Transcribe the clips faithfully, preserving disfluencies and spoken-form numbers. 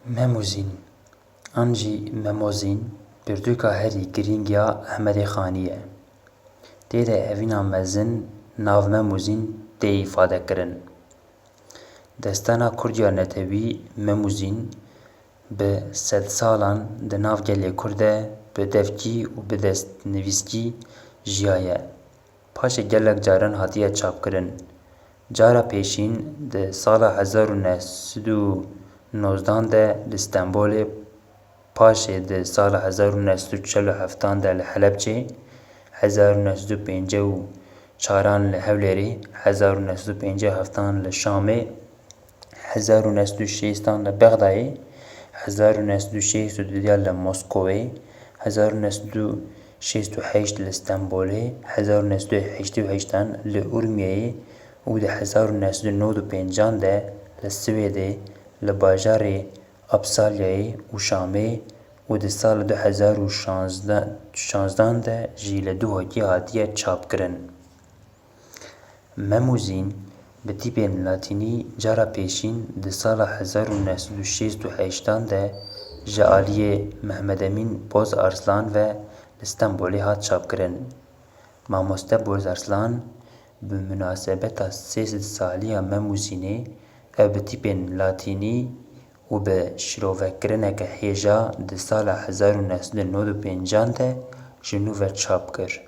Memûzîn an jî Memozîn pirtûka herî girîng ya Ehmedê Xanî ye. Tê de evîna mezin nav Memûzîn tê îfade kirin. Destana Kurd ya netewî Memûzîn bi sedsalan di nav gelê Kurd de bi devkî û bi destnivîskî jiyaye. Paşê gelek caran hatiye çapkirin. Cara pêşîn di sala hezar û neh sed û nozdan de li Stenbolê, paşê di sala hezar û neh sed û çel û heftan de li Helebçê, hezar û neh sed û pêncî û çaran li Hewlêrê, hezar û neh sed û pêncî û heftan li Şamê, hezar û neh sed û şêstan li Bexdayê, hezar û neh sed û şêst û dudiya li Moskowê, hezar û neh sed û şêst û heşt li Stenbolê, hezar û neh sed û heştê û heştan li Urmiyeyê û di hezar û neh sed û nod û pêncan de li Swêdê, li bajarê Apsalyayê û Şamê û di sala du hezar û şanzdan de jî li Duhokê hatiye çapkirin. Memûzîn bi tîpên latînî cara pêşîn di sala hezar û neh sed û şêst û heştan de ji aliyê Mehmed Emîn Boz Arslan ve li Stenbolê hat çapkirin. Mamoste Boz Arslan bi munasebeta sê sed saliya Memûzînê ew bi tîpên latînî û bi şirovekirineke hêja di sala hezar û neh sed û nod û pêncan de ji nû ve çap kir.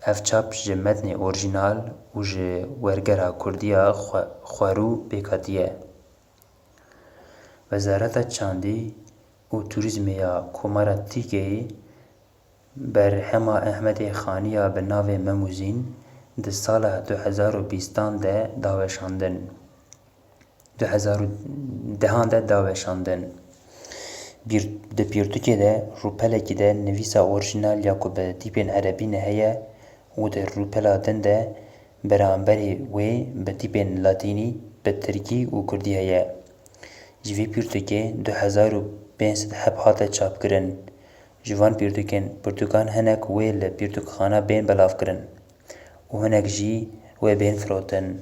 Ev çap ji metnê orjînal û ji wergera kurdî ya xwe-, xwerû pêk hatiye. Wezareta Çandî û Turîzmê ya Komara Tirkiyeyê berhema Ehmedê Xanî ya bi navê Memûzîn di sala du hezar û bîstan de da weşandin. Du hezar û dehan de da weşandin. Bîr-, di pirtûkê de rûpelekî de nivîsa orjînal ya ku bi tîpên erebî ne heye û di rûpela din de beramberî wê bi tîpên latînî, bi tirkî û kurdî heye. Ji vî pirtûkê du hezar û pênc sed heb hate çapkirin. Ji van pirtûkên, pirtûkan hinek wê li pirtûkxana bên belavkirin û hinek jî wê bên firotin.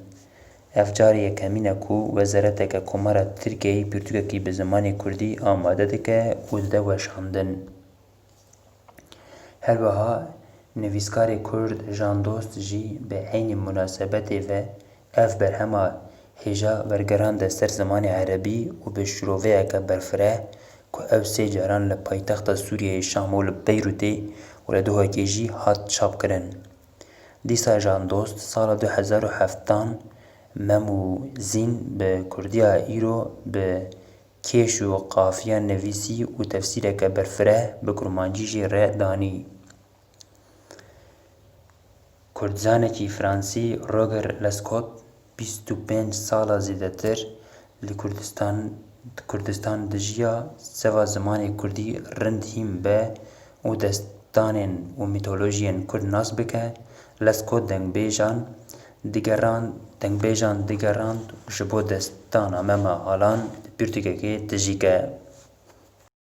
Ev carê yekemîn e ku wezareteke Komara Tirkiyeyê pirtûkekî bi zimanê kurdî amade dike û dide weşandin. Her wiha nivîskarê kurd Jan Dost jî bi eynî munasebetê ve ev berhema hêja wergerande ser zimanê erebî û bi şiroveyeke berfireh ku ew sê caran li paytexta Sûriyeyê Şam û li Beyrûtê û li Duhokê jî hat çapkirin. Dîsa Jan Dost sala du hezar û heftan Memûzîn bi kurdiya îro bi kêş û qafiya nivîsî û tefsîreke berfireh bi kurmancî jî re danî. Kurdzanekî fransî Roger Lescot bîst û pênc sala zêdetir li Kurdistan, Kurdistan dijiya, seva zimanê kurdî rind hîn be û destanên û mîtolojiyên kurd nas bike, Lescot dengbêjan digerand, dengbêjan digerand û ji bo destana Mema Alan di pirtûkekê tijî ke.